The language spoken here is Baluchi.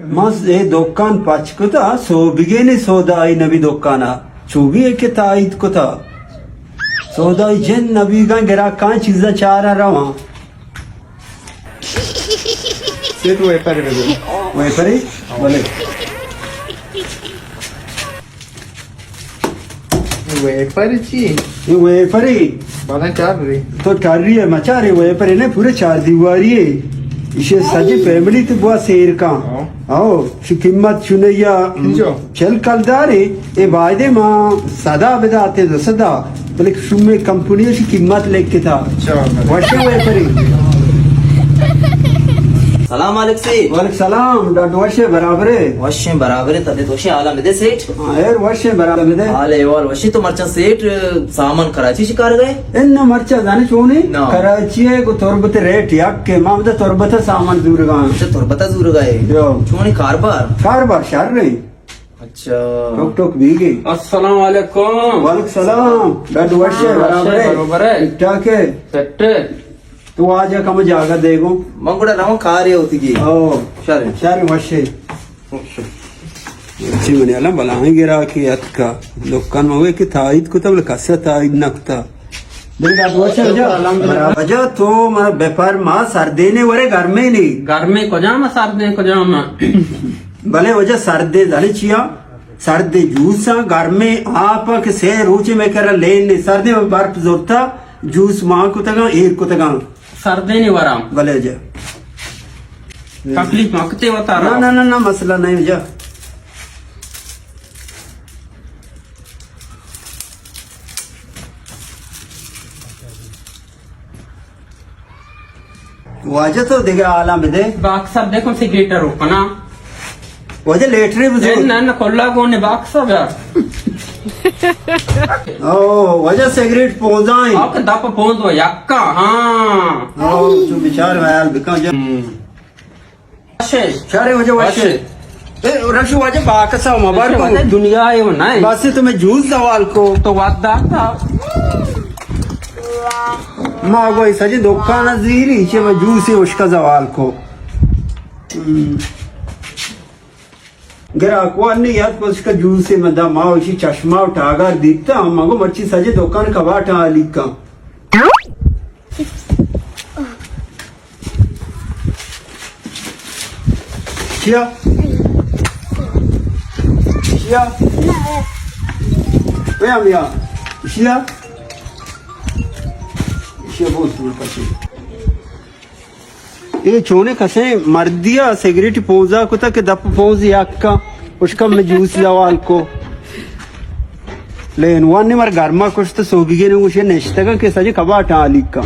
من اے دکان پچ کتا، سوبگینے سودائی نبی دکانا۔ چوبی اے کہ تائید کتا۔ سودائی جن نبیگاں گراکاں چیزاں چارا رواں۔ سیٹ ویپر بگو۔ ویپری؟ بلے۔ ویپر چی؟ اے ویپری۔ بنا چار ری۔ تو چار ری ہے، مچارے ویپری نے، پورے چار دیواری ہے۔ اسے سجے فیملی تے بوا سیر کا۔ ہاں۔ او، شی قیمت چنے یا چل کلدارے، اے بایدے ما سدا بداتے، دو سدا، بلے شمے کمپنی شی قیمت لکھتا۔ اچھا۔ وشے ویپری۔ سلام علیک سیٹھ۔ وعلیک سلام، ڈاڈ وشے برابرے۔ وشیں برابرے، تدے تو وشیں حالا بدے سیٹھ۔ ہاں، ایر وشیں برابرے۔ حال احوال وشیں۔ تو مرچاں سیٹھ سامان کراچی شکار گئے؟ ان مرچاں زانے چونے؟ نا۔ کراچی ہے کو تربت ریٹ یک کے، ما بدا تربت سامان زور گا۔ اچھا، تربت زور گئے۔ یو۔ چونے کاربار؟ کاربار شر رہے۔ اچھا۔ ٹوک ٹوک بیگی۔ السلام علیکم۔ وعلیکم السلام۔ ڈاڈ وشے، ہاں، برابر ہے؟ برابر ہے۔ ٹھیک ٹھاک ہے؟ سیٹ ہے۔ تو آجا کم جاگہ دے گو۔ من گڑا رواں کارے ہوتی گی۔ او۔ شر۔ شر وشے۔ اچھی منی الان بلاہیں گرا کی اتکا۔ دکان ما ہوئے کہ تائید کتا، بلے کسا تائید نہ کتا۔ بلے ڈاڈ وشے جا۔ الحمدللہ۔ برابر۔ اجا تو منا بپر ما سردینے ورے گرمے نے۔ گرمے کجام سردیں کجام۔ بلے وجہ سردیں زانے چیا؟ سردیں جوساں، گرمیں آپاں کہ سے روچے میں کرا لین نے، سردیں برف زورتا، جوس مان کتگاں، ایر کتگاں۔ سردیں نی وراں۔ بلے وجہ۔ تکلیف مکتے وتا نہ، رہا۔ نہ، نہ، نہ، مسئلہ نہیں وجہ۔ واجہ تو دگہ حالاں بدے۔ باکس ءَ بکن سگریٹ ءَ روکنا۔ واجہ لیٹرے بزور۔ نہ، نہ، کلا گون باکس ءَ بیار۔ او، واجہ سگریٹ پونزائیں۔ آ کہ دپ پونز و یکا، ہاں۔ او، تو بچار خیال بکن جا۔ ہم۔ وشے۔ شارے واجہ وشے۔ وشے۔ اے، رشو واجہ باکسا مبار کو۔ واجہ دنیا ہے وہ نہیں۔ بس تو میں جوس زوال کو۔ تو وعدہ تھا۔ ما گوئی سجے دکان زیری، چے میں جوس ہی اشکا زوال کو۔ ہم۔ گراک وانی یاد کو اشکا جوس ہی میں دا ما اشی چشمہ و ٹاگر دیتا، ما گو مرچی سجے دکان کباٹا لیکا۔ چیا؟ چیا؟ بیا، بیا۔ چیا؟ چیا بول تو پچے؟ اے چونے کسے مردیا سگریٹ پونزا کتا کہ دپ پونز یکا، اشکا میں جوس زوال کو۔ لین وانی مر گرما کشت، سوبیگے نے گوشے نشتگا کہ سجے کباٹا لیکا۔